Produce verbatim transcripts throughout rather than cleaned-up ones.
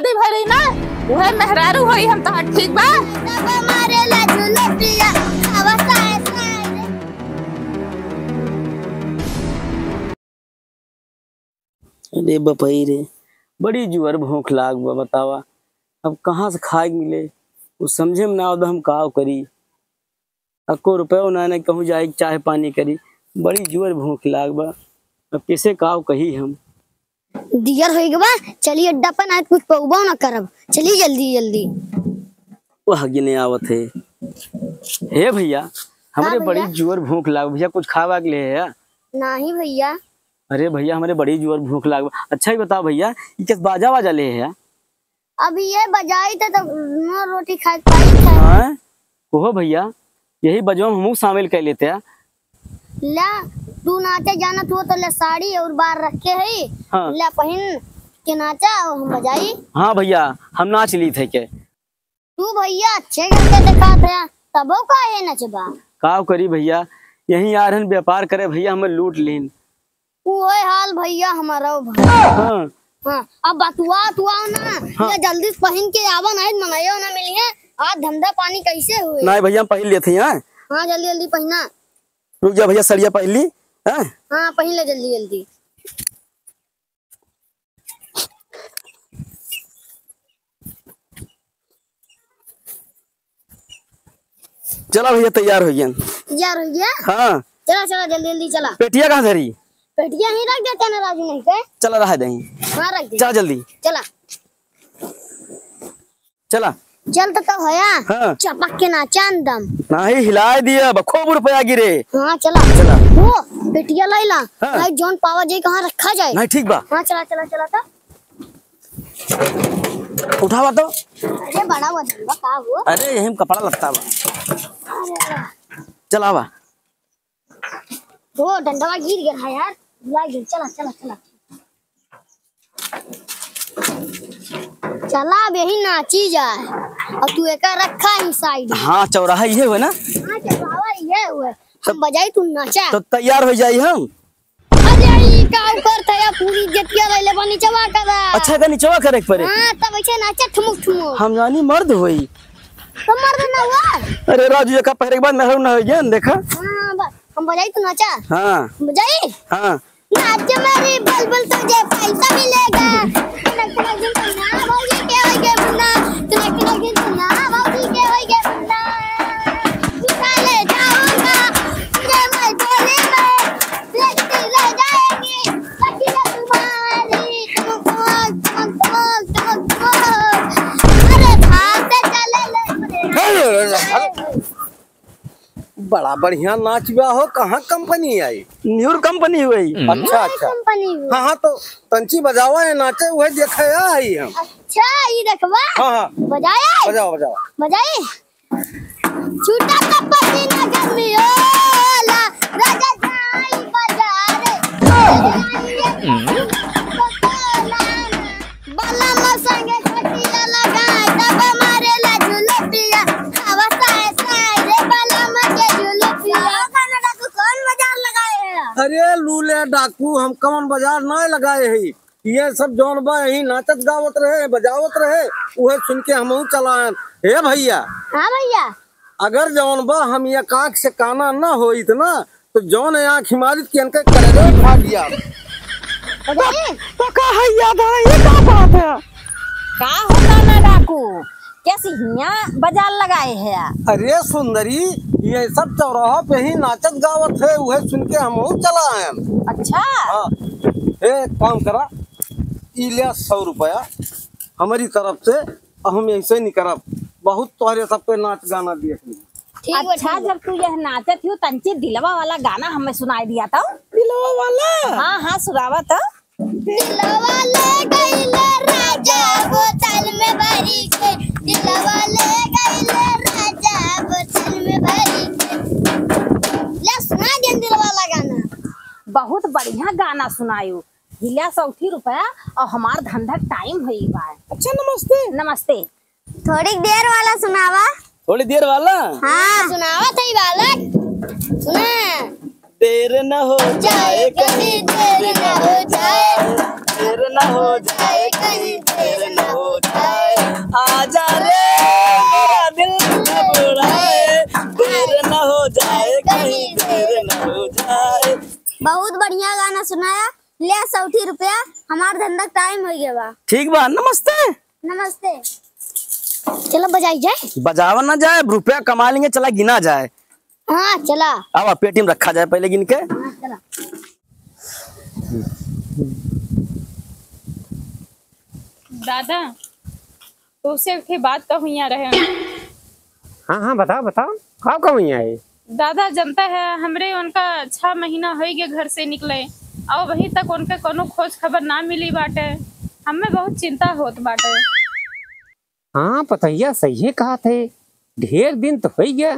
शादी भरी ना, उहे मेहरारू होई हम तहार, ठीक बा? अरे बपई रे, बड़ी जुअर भूख लाग बा, बतावा, अब कहाँ से खाए के मिले? कुछ समझे में ना आवत बा, हम काव करी? अक्को रुपयो ना, ना कहूँ जाए के चाह पानी करी, बड़ी जुअर भूख लाग बा, अब कैसे काव कही हम? दियर होई गवा, चली अड्डा पर, ना कुछ पउबो ना करब, चली जल्दी जल्दी। वह गिने आवत है। हे भइया, हमरे हाँ भइया। बड़ी जुअर भूख लाग भइया, कुछ खावा के ले है? नाही भइया। अरे भइया, हमरे बड़ी जुअर भूख लाग बा। अच्छा ही बताओ भइया, ई केस बाजा वाजा ले है? अब ये बजाई त, त न रोटी खाए पाई है। हाँ? ओहो भइया, यही बजवा में हमहू शामिल कर लेते हैं। ला, तू नाचे जानत हो तो ले साड़ी और बार रखे है। हाँ। ला पहिन के नाचा और हम बजाई। हाँ भइया, हम नाच ली थे के। तू भइया अच्छे करके दिखात है, तबो काहे नचबा? काव करी भइया, यही आ रहन व्यापार करे भइया, हमें लूट लीन। उहे हाल भइया हमारो भाई। हाँ। हाँ, अब बतुआ तुआ ना, हाँ। ये जल्दी से पहिन के आवा, नहीं मनइयो ना मिली है। आज धंधा पानी कैसे हुए? नहीं भइया, हम पहिन लेते हैं, हाँ? हाँ, जल्दी जल्दी पहिना। रुक जा भइया, सड़िया पहिन ली, हाँ? हाँ, पहिन ले जल्दी जल्दी। चला भइया, तैयार हो गया। तैयार हो गया? हाँ। चला, चला, जल्दी, जल्दी चला। पेटिया कहाँ धरी? पेटिया ही रख देते ना राजू, नहीं के? चला, रहा दही। हाँ, रख दे। चला जल्दी। चला। चला। चल तो, तो होया। हाँ। चपक के नाचा अंदम। नाही, हिलाए दिया, अब खूब रुपया गिरे। हाँ, चला। चला। वो, पेटिया लाई ला। हाँ। भाई, जौन पावा जाए, कहाँ रखा जाए? नहीं, ठीक बा। हाँ, चला, चला, चला तो। उठावा तो। अरे बड़ा वजन बा का हो? अरे यही में कपड़ा लगता बा। अरे वाह। चलावा। ओ डंडवा गिर गया है यार। भुला गया। चला, चला, चला। चला अब यही नाची जाए। और तू एका रखा ही साइड में। हाँ, चौराहा ये हुए ना? हाँ, चौराहा ये हुए। हम बजाई, तू नाचा। तो तैयार हो जाई हम। अरे, ई का करत है, पूरी जतिया लैले बा, निचवा करा। अच्छा, का निचवा करे के पड़े? हाँ, तब ऐसे नाचा ठुमुक ठुमुक। हम जानी मर्द होई। तो मर्द ना हुआ? अरे राजू, एका पहरे के बाद मेहरारू ना होई, जान देखा। हाँ, बस, हम बजाई तो नाचा। हाँ। बजाई? हाँ। नाच मेरी बुलबुल, तुझे पैसा मिलेगा। टनक टनक झुमझुम ना, भौजी के होई गे मुन्ना। टनक टनक झुमझुम ना, भौजी के होई गे मुन्ना। उठा ले जाऊंगा तुझे मैं झोली में। लड़की ले जाएगी, लड़की तुम्हारी। टमक, टमक, टमक, टमक, टमक, टमक। अरे भाग से चले ले। बड़ा बढ़िया नाच बा हो, कहाँ कंपनी आई? न्यूर कंपनी हुई। अच्छा, अच्छा। कंपनी हुई। हाँ, हाँ, तो तंची बजावा है, नाचे हुए देखे आई हम। अच्छा, ई देखबा? हाँ, हाँ। बजाए? बजाओ, बजाओ। बजाए? छूटा त पसीना गर्मी होला, राजा जाई बाजारे। बलम संगे खटिया लगाए, तब मारेला जुलुपिया। आवा साए साए रे बलम के जुलुपिया। गाना डाकू कौन बाजार लगाए है? अरे लूले डाकू, हम कौन बाजार ना लगाए है। ये सब जौन बा यही नाचत गावत रहे, बजावत रहे, उहे सुन के हमहू चलाएन। हे भइया। हाँ भइया। अगर जौन बा हम ये काख से काना न होइत ना, तो जौन आँख मारित के इनके करेजा फाट गया। अरे, तो का है याद है, ये का बात है? का होता ना डाकू, कैसे हियाँ बाजार लगाए है? अरे सुंदरी, ये सब चौराहा पे ही नाचत गावत है, उहे सुन के हमहू चला आयन। अच्छा। हाँ, ए, एक काम करा, ई ले सौ रुपया हमारी तरफ से, हम ऐसे नहीं करब, बहुत तोहरे सबके नाच गाना देख ली। ठीक बा, अच्छा, ठीक बा। जब तू यह नाचत हो, तंची दिलवा वाला गाना हमें सुनाई दिया तो। दिलवा वाला? हाँ, हाँ, सुनावा तो। दिलवा ले गइले राजा बोतल में भरी के, दिलवा ले गइले राजा बोतल में भरी के। ले सुना दे दिलवा वाला गाना। बहुत बढ़िया गाना सुनायो। हिला सौठी रुपया और हमार धंधा टाइम होई बा। अच्छा, नमस्ते। नमस्ते। थोड़ी देर वाला सुनावा। थोड़ी देर वाला? हाँ। सुनावा थई बालक। सुना। देर न हो जाए, कहीं देर न हो जाए। देर न हो जाए, कहीं देर न हो जाए। आजा रे, मेरा दिल घबराए, देर न हो जाए, कहीं देर न हो जाए। बहुत बढ़िया गाना सुनाया। ले सौठी रुपया, हमार धंधा टाइम हो गया बा। ठीक बा, नमस्ते। नमस्ते। चलो बजाई जाए। बजावा ना जाए, रुपया कमा लेंगे, चला गिना जाए। हाँ, चला। आवा, पेटी में रखा जाए पहले गिन के। हाँ, चला। दादा, तोसे एक ठे बात कहूँ यहाँ रहे। हाँ, हाँ, बताओ, बताओ, का कहूँ यहाँ है? दादा, जनता है, हमरे उनका छह महीना होइ गए घर से निकले, और अभी तक उनके कोनो खोज खबर ना मिली बाटे। हमें बहुत चिंता होत बाटे। हाँ, पतैया सही कहत है, ढेर दिन तो होइ गया,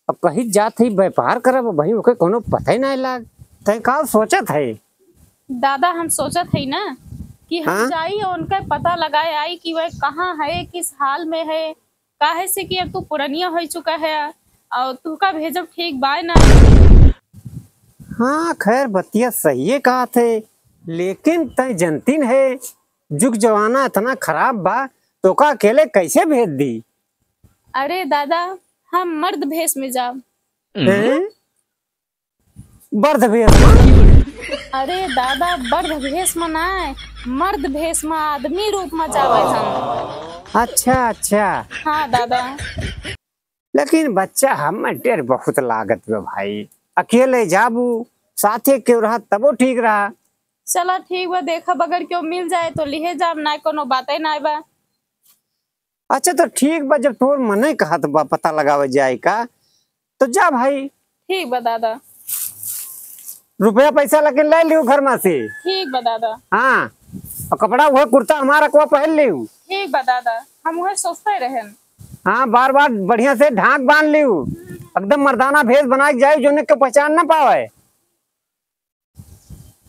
अब कहीं जात है व्यापार करब, वहीं ओके कोनो पता ही नहीं लाग। तै का सोचत है? दादा, हम सोचत है ना कि हम हाँ? जाई और उनका पता लगाए आई कि वह कहाँ है, किस हाल में है, काहे से कि अब तू पुरनिया हो चुका है और तुहका भेजब ठीक बाय ना। हाँ, खैर बतिया सही कहत है, लेकिन तै जनतीन है, जुग जमाना इतना खराब बा, तोका अकेले कैसे भेज दी? अरे दादा, हम मर्द भेष में जाब। हैं? बर्ध भेष में? अरे दादा, बर्ध भेष में ना, मर्द भेष में, आदमी रूप में जावे हम। अच्छा, अच्छा। हाँ दादा। लेकिन बच्चा हम डेर बहुत लागत बा भाई, अकेले जाबू, साथे केहू रहा तबो ठीक रहा। चला ठीक बा, देखब अगर केहू मिल जाए तो लिहे जाब, ना कोनो बाते ना बा। अच्छा तो ठीक बा, जब तोर मने कहत बा पता लगावे जाए का, तो जा भाई। ठीक बा दादा। रुपया पैसा लेके ले लियो घर में से। ठीक बा दादा। हाँ, और कपड़ा वह कुर्ता हमारा को पहन लियो। ठीक बा दादा, हम वह सोचते रहेन। हाँ, बार बार बढ़िया से ढाक बांध लियो, एकदम मर्दाना भेष बना के जाए, जोने के पहचान ना पावे।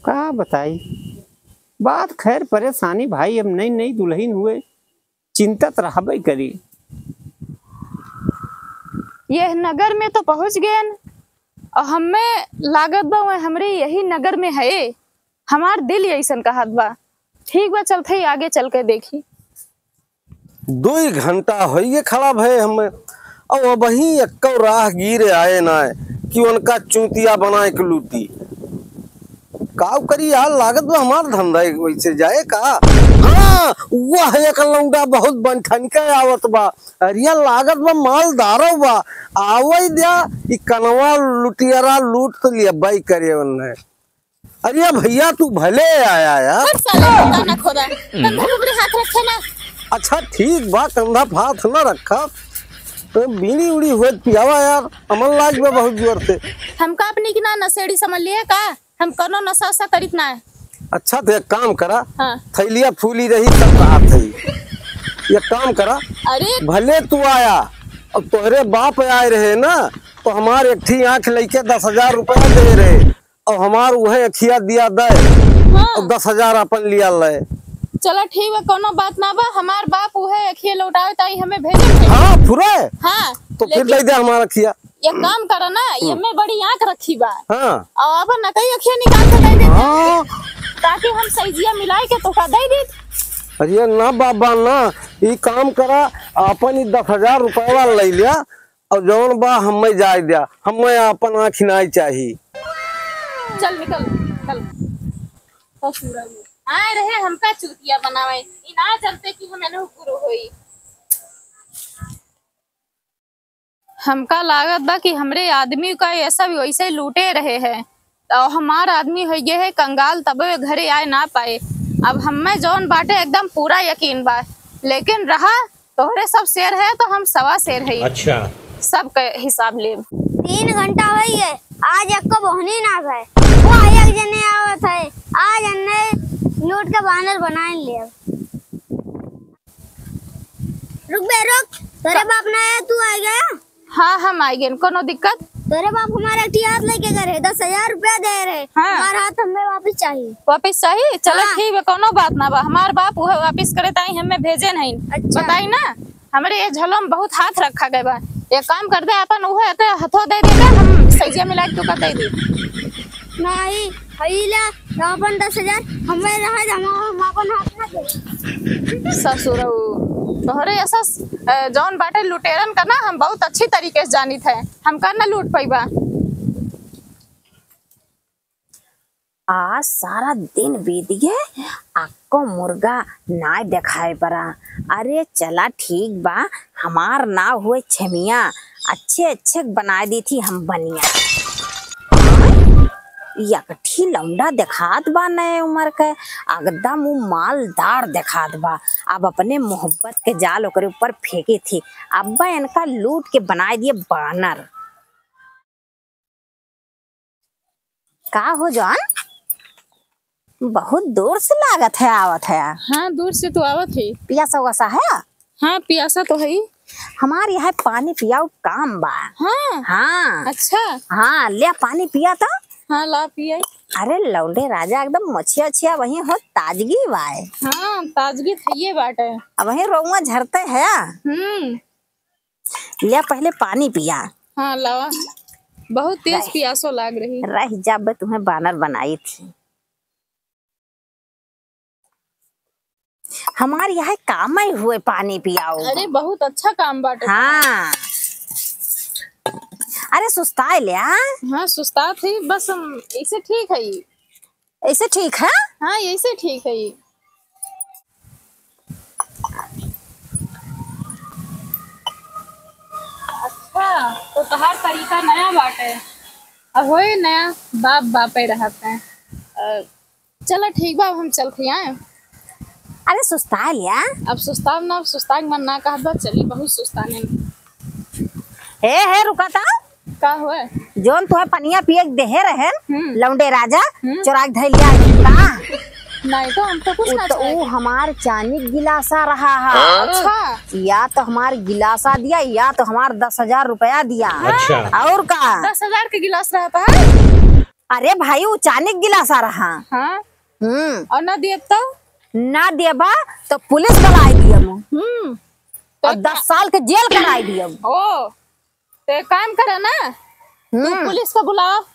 का बताई, बात खैर परेशानी भाई, अब नई नई दुल्हन हुए, चिंता त रहबे करी। यह नगर में तो पहुँच गएन, और हमें लागत बा वह हमरे यही नगर में है, हमार दिल यैसन कहत बा। ठीक बा, चलत ही आगे चल के देखी। दुई घंटा होइए खड़ा भए हमें, और अबहीं एक्को राहगीर आए ना कि उनका चूतिया बनाए के लूटी। काव करी यार, लागत बा हमार धंधा एक वैसे जाए का। हाँ, वह एक लौंडा बहुत बनठन के आवत बा। अरे यार, लागत बा माल दारव बा, आवै द्या, ई कनवा लुटियरा लूट तो लिया बाई करे उन्हें। अरे भैया, तू भले आया यार। हट साले, कुत्ता ना खोदा। कंधा पे अपने हाथ रखे ना। अच्छा ठीक बा, कंधा पे हाथ ना रखा। तो बीड़ी उड़ी हुए पियावा यार, अमन लाग बा बहुत जोर से। हमका अपनी की ना नशेड़ी समझ लिए का? हम कोनो नशा उशा करित ना है। अच्छा तो एक काम करा, हाँ। थैलिया फूली रही सब कहा थी। एक काम करा, अरे। भले तू आया, अब तोहरे बाप आए रहे ना, तो हमार एक ठी आँख लेके दस हजार रुपया दे रहे। अब हमार उहे अखिया दिया दे, हाँ। अब दस हजार अपन लिया ले। चला ठीक बा, कोनो बात ना बा, हमार बाप उहे अखिया लौटावे ताई हमें भेजे थे। हाँ, फुरे? हाँ, तो फिर लेकिन दे दे हमार अखिया। एक काम करा ना, हम्म। ये में बड़ी आँख रखी बा। हाँ। और अपन नकई अखिया निकाल के दे दे। हाँ। ताकि हम सैजिया मिलाई के तोका दे दी। अरे ना बाबा ना, ई काम करा, अपन ई दस हजार रुपया ले लिया, और जौन बा हमें जाए द्या, हमें आपन आँखी नाई चाही। चल निकल, चल। ससुरा में आए रहे हमका चूतिया बनावे, ई ना जानते कि हम एनहु गुरु होई। हमका लागत बा कि हमरे आदमी का ये सब वैसे लूटे रहे हैं। तो हमार आदमी होइ गए है कंगाल, तबे घरे आए ना पाए। अब हमें जौन बाटे एकदम पूरा यकीन बा, लेकिन रहा तोहरे सब शेर है तो हम सवा शेर है। अच्छा। सबके हिसाब लेब। तीन घंटा होइ गए, आज एक्को बोहनी ना भए। वो एक जने आवत है, आज अन्ने लूट के बानर बनाए लेब। रुक बे, रुक। तोरे बाप ना आया, तू आ गया? हाँ, हम आ गए। कोनो दिक्कत? तोरे बाप हमारे एक ठी हाथ लेके गए रहे, दस हजार रुपया दे रहे। हाँ। हमारा हाथ हमें वापस चाहिए। वापस चाहिए? चलो हाँ। ठीक बा, कोनो बात ना बा। हमार बाप उहे वापस करे ताई हमें भेजे नहीं। अच्छा। बताई ना, हमरे ये झोलो में बहुत हाथ रखा गए बा। एक काम कर दे, अपन उहे ते हथो दे दे, हम सैजिया मिला के तू का दे दे। नहीं, हईला, तो अपन दस हजार हमें रहा, हम, हम अपन हाथ ना दे। ससुरऊ। तोहरे ऐसा, अ, जौन बाटे लुटेरन का ना, हम बहुत अच्छी तरीके से जानित है, हमका न लूट पइबा। आज सारा दिन बीत गए, अक्को मुर्गा नाय देखाए परा। अरे चला ठीक बा, हमार नाव हुए छमिया, अच्छे अच्छे बनाए दी थी हम बनिया। एकठी लौंडा देखात बा नए उमर के, एकदम उ मालदार देखात बा। अब अपने मोहब्बत के जाल ओकरे ऊपर फेंकी थी, अब इनका लूट के बनाए दिए बानर। का हो जौन? बहुत दूर से लागत है, आवत है। हाँ, दूर से तो आवत है। पियासा उआसा है? हाँ, पियासा तो है। हमार यहाँ पानी पियाऊ काम बा। हाँ। हाँ। अच्छा। हाँ, ले पानी पिया तो। हाँ, ला पिए। अरे लौंडे राजा, एकदम मछिया छिया वहीं हो, ताजगी बाय। हाँ, ताजगी थइये बाटे। अब वहीं रोउआ झरते है। हम्म। ले पहले पानी पिया। हाँ, लावा। बहुत तेज रह, पियासो लाग रही। रह जा बे, तुम्हें बानर बनाई थी। हमार यह काम ही हुए पानी पियाओ। अरे, बहुत अच्छा काम बाटे। हाँ। अरे, सुस्ता लिया। हाँ, सुस्ता थी, बस हम इसे ठीक है। ऐसे ठीक है? हाँ, ऐसे ठीक है ये। अच्छा, तो तोहार तरीका नया बाटे। अब होए नया, बाप बापे रहत है। अ, चला ठीक बा, अब हम चलत हई। अरे सुस्ता लिया। अब सुस्ताब ना, अब सुस्ता के मन ना कहत बा, चली बहुत सुस्ताने। हे, हे, रुका ता। का हुआ? जौन तोहे पनिया पिए के देहे रहे, हम्म। लौंडे राजा, हम्म। चोरा के धइ लिया का? नहीं तो हम तो कुछ उ ना तो, चोराए उ के। हमार चानी के गिलासा रहा है। अच्छा। या तो हमार गिलासा दिया, या तो हमार दस हजार रुपया दिया। अच्छा। और का? दस हजार के गिलास रहता है? अरे भाई, उ चानी के गिलासा रहा। हाँ। हम्म। और ना दिए तो? ना देबा तो पुलिस बुलाए दियम। हम्म। और तो दस साल के जेल कराए दियम। ओ। तो एक काम करा ना, तू हम्म। पुलिस का बुलाओ।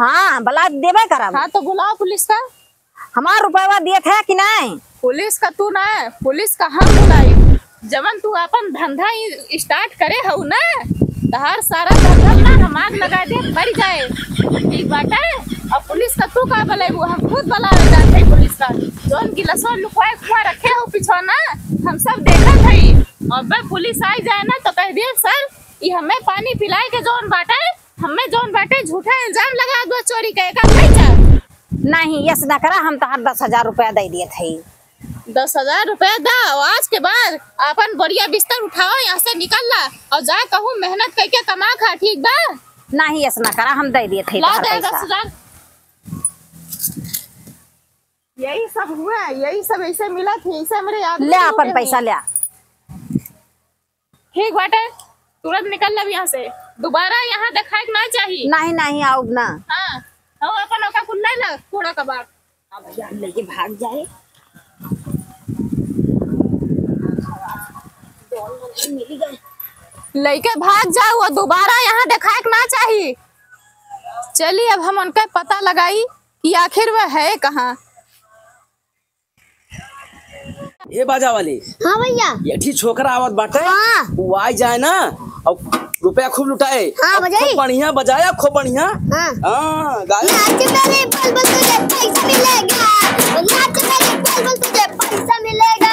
हाँ, बुला देबे करब। हाँ, तो बुलाओ पुलिस का। हमार रुपया दिए थे कि नहीं? पुलिस का तू ना, पुलिस का हम बुलाई। जवन तू अपन धंधा ही start करे हऊ ना, तहार सारा धंधा ना हम आग लगा दे, मर जाए। ठीक बाटे? और पुलिस का तू का बुलाइबू, हम खुद बुलावे जात है पुलिस का। जौन गिलसवा लुकवाए कुआ रखे हो पिछवा ना, हम सब देखत हई। और बे पुलिस आई जाए ना तो कह दिए, "सर, ई हमें पानी पिलाए के जौन बाटे, हमें जौन बाटे झूठा इल्जाम लगा दो चोरी के, एका नहीं जा।" नहीं, यस ना करा, हम तहार दस हजार रुपया दे दिए थे। दस हजार रुपया दा, और आज के बाद अपन बोरिया बिस्तर उठाओ, यहाँ से निकल ला और जा कहूँ मेहनत करके कमा खा, ठीक बा? नहीं, यस ना करा, हम दे दिए थे ला तहार दे पैसा। दस हजार। यही सब हुआ, यही सब ऐसे मिला थी, ऐसे हमरे आदमी ले टूटे अपन पैसा हुए। ले। ठीक बाटे, तुरंत निकल लब यहाँ से, दोबारा यहाँ देखाए के ना चाही। नहीं, नहीं, आउब ना। हाँ, और अपन ओका कुल ले ला, कूड़ा कबाड़। अब भैया हम लेके भाग जाए। मिल गए। लेके भाग जाओ, वो दोबारा यहाँ देखाए के ना चाही। चली, अब हम उनका पता लगाई कि आखिर वह है कहाँ। ए बाजा वाली। हाँ भैया। ये ठी छोकरा आवत बाटे। हाँ। वो आ जाए ना, और रुपया खूब लुटाए। हाँ, और बजाई। खूब बढ़िया बजाया, खूब बढ़िया। हाँ। हाँ, गाया। नाच मेरे बुलबुल तुझे पैसा मिलेगा, नाच मेरे बुलबुल तुझे पैसा मिलेगा।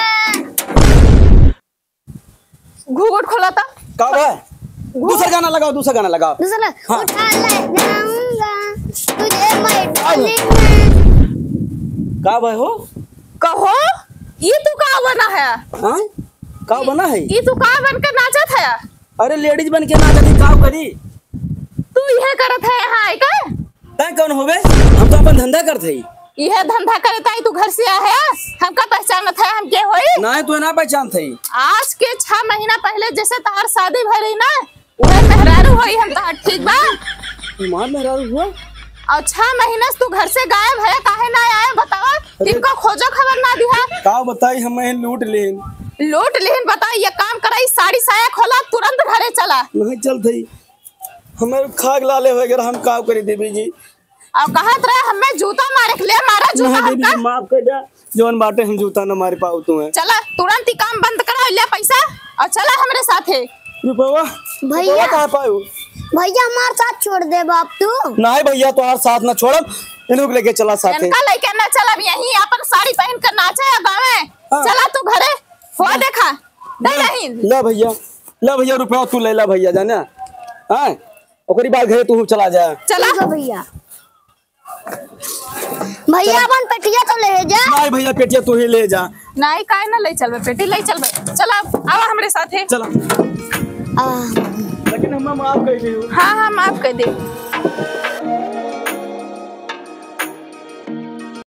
घूंघट खोला था। का बा? घूंघट। दूसरा गाना लगाओ, दूसरा गाना लगाओ। दूसरा? हाँ। उठा ले जाऊंगा तुझे मैं अब। डोली में। का बा हो? कहो, ई तू का बना है? हाँ? का बना है? ई तू का बन के नाचत है? अरे ladies बन के नाचत है, का करी? तू इहे करत है यहाँ आइके? तै कौन होबे? हम तो अपन धंधा करत हई। इहे धंधा करत आई तू घर से आया है? हमका पहचानत है, हम के होई? नाहीं, तू ना पहचानत हई। आज के छह महीना पहले जैसे तहार शादी भई रही ना, उहे मेहरारू होई हम तहार, ठीक बा? हमार मेहरारू हुआ? और छह महीना से तू घर से गायब है, काहे ना आया बतावा? अरे। इनको खोजो खबर ना दिहा। का बताई, हम लूट लेन। लूट लेन बताई, ये काम करा, ई साड़ी साया खोला, तुरंत घरे चला। नहीं चलत हई, हमें खाग लाले हो गए, हम का करी देवी जी? और कहत रहे हमें जूता मारे के, ले मारा जूता नहीं देवी हमका। जी, माफ कर दे, जौन बाटे हम जूता न मार पाऊ तुम्हें। चला, तुरंत ही काम बंद करा, ले थे। रुपवा, भैया। रुपवा कहाँ पायो? भैया, हमार साथ छोड़ दे बाप तू। नहीं भैया, तोहार साथ ना छोड़ब, इन्हों के लेके चला साथे। इनका लेके ना चलब, यहीं अपन साड़ी पहन कर नाचे या गावे। हाँ। चला तू घरे, हो देखा। नहीं, नहीं। ला भैया, ला भैया, रुपया तू ले ला भैया, जाना। हाँ, ओकरी बाद घरे तू चला जा। चला। ठीक है भैया। भैया, चला। अपन पेटिया तो ले जा। नहीं भैया, पेटिया तू ही ले जा। नहीं, काहे ना ले चलबे, पेटी ले चलबे। चला, आवा हमरे साथे। चला। आ। लेकिन हमें माफ कर दे। हाँ, हाँ, माफ कर दे।